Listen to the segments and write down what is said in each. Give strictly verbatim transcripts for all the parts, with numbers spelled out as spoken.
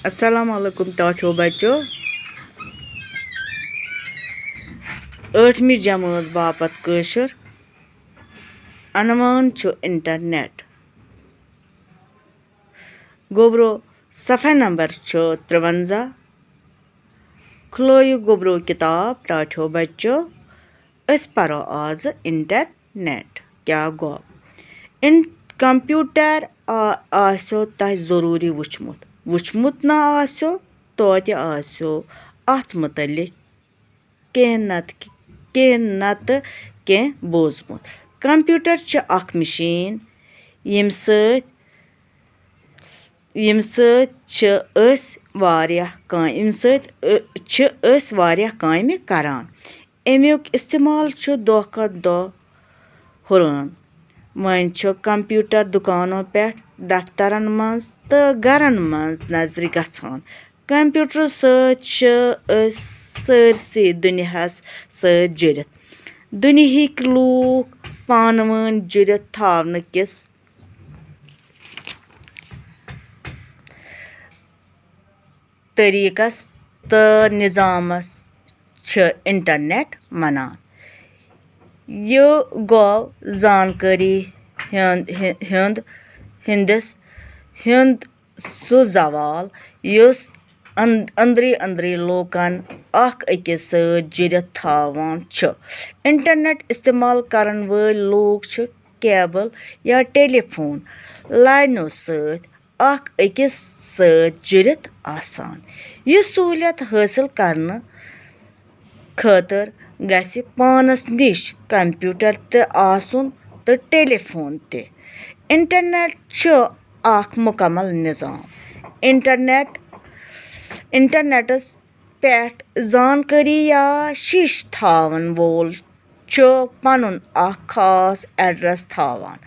السلام علیکم ٹاٹھیو بچو۔ ٲٹھمہِ جمٲژ باپتھ کٲشُر عنوان چھُ انٹرنیٹ۔ گوٚبرو، صفحہ نمبر چھُ ترٛوَنزاہ۔ کھُلٲیِو گوٚبرو کِتاب ٹاٹھیو بچو۔ أسۍ پرو آز انٹرنیٹ کیٛاہ گوٚو۔ ان-، کمپیوٹر آ-، آسیو تۄہہِ ضروٗری وٕچھمُت۔ وٕچھمُت نہ آسیو، توتہِ آسیو اتھ متعلق کینٛہہ نتہٕ کینٛہہ نتہٕ کینٛہہ بوٗزمُت۔ کمپیوٹر چھِ اکھ مِشیٖن، ییٚمہِ سۭتۍ ییٚمہِ سۭتۍ چھِ أسۍ واریاہ کامہِ، ییٚمہِ سۭتۍ أ-، چھِ أسۍ واریاہ کامہِ کران۔ اَمیُک استعمال چھُ دۄہ کھۄتہٕ دۄہ ہُران۔ وۄنۍ چھُ کمپیوٹر دُکانو پٮ۪ٹھ، دفترن منٛز تہٕ گرن منٛز نظرِ گژھان۔ کمپیوٹر سۭتۍ چھِ أسۍ سٲرسٕے دُنیاہس سۭتۍ جُڑِتھ۔ دُنیہٕکۍ لوٗکھ پانہٕ ؤنۍ جُڑِتھ تھاونہٕ کِس طریقس تہٕ نظامس چھِ انٹرنیٹ ونان۔ یہِ گوٚو زانکٲری ہُنٛد، ہُنٛد، ہُنٛدس، ہُنٛد سُہ زوال یُس أن-، أنٛدری أنٛدری لوٗکن اکھ أکِس سۭتۍ جُڑِتھ تھاوان چھُ۔ انٹرنیٹ استعمال کرن وٲلۍ لوٗکھ چھِ کیبل یا ٹیلی فون لاینو سۭتۍ اکھ أکِس سۭتۍ جُڑِتھ آسان۔ یہِ سہوٗلیت حٲصِل کرنہٕ خٲطرٕ گژھِ پانَس نِش کمپیوٹر تہِ آسُن تہٕ ٹیلی فون تہِ۔ انٹرنیٹ چھُ اکھ مُکمل نظام۔ انٹرنیٹ، انٹرنیٹس پٮ۪ٹھ زانکٲری یا شیٖشہٕ تھاوَن وول چھُ پنُن اکھ خاص ایڈریس تھاوان۔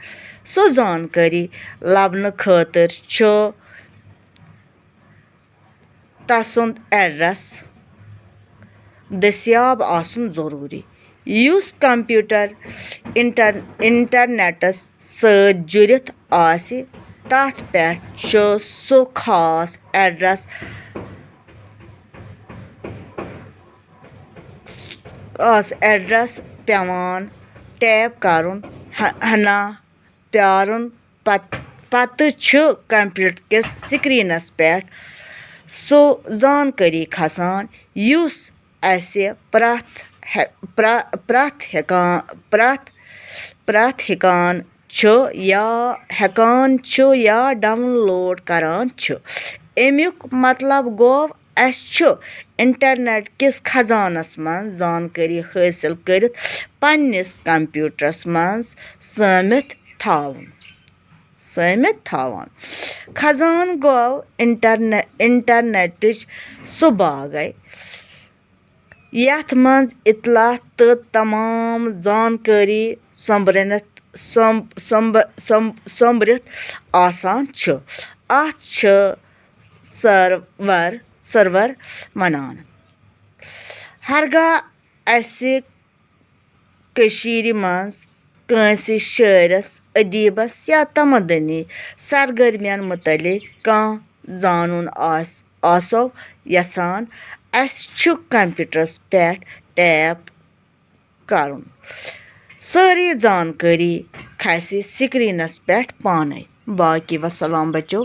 سُہ زانکٲری لبنہٕ خٲطرٕ چھُ تسُنٛد ایڈریس دٔستیاب آسُن ضروٗری۔ یُس کمپیوٹر انٹر-، انٹرنیٹس سۭتۍ جُڑِتھ آسہِ، تتھ پٮ۪ٹھ چھُ سُہ خاص ایڈریس، خاص ایڈریس پٮ۪وان ٹائپ کرُن، ہنا پیارُن۔ پت-، پتہٕ چھُ کمپیوٹر کِس سکرینس پٮ۪ٹھ سُہ زانکٲری کھسان، یُس اسہِ پرٛٮ۪تھ ہے-، پرٛ-، پرٛٮ۪تھ ہٮ۪کان، پرٛٮ۪تھ، پرٛٮ۪تھ ہٮ۪کان چھُ یا ہٮ۪کان چھُ یا ڈاؤن لوڈ کران چھُ۔ اَمیُک مطلب گوٚو، اسہِ چھُ انٹرنیٹ کِس خزانس منٛز زانکٲری حٲصِل کٔرِتھ پننِس کمپیوٹرس منٛز سٲمِتھ تھاوُن۔ سٲمِتھ تھاوان۔ خزانہٕ گوٚو انٹرنیٹ، انٹرنیٹٕچ سُہ باغے یتھ منٛز اطلاع تہٕ تمام زانکٲری سۄمبرنتھ، سۄمب-، سۄمب-، سۄمب-، سۄمبرِتھ آسان چھُ۔ اتھ چھِ سرور، سرور ونان۔ ہرگاہ اسہِ کٔشیٖرِ منٛز کٲنٛسہِ شٲعرس، ادیبس یا تمدنی سرگرمین متعلق کانٛہہ زانُن آس-، آسو یژھان، اسہِ چھُ کمپیوٹرس پٮ۪ٹھ ٹائپ کرُن۔ سٲرٕے زانکٲری کھسہِ سکرینس پٮ۪ٹھ پانے۔ باقی وسلام بچو۔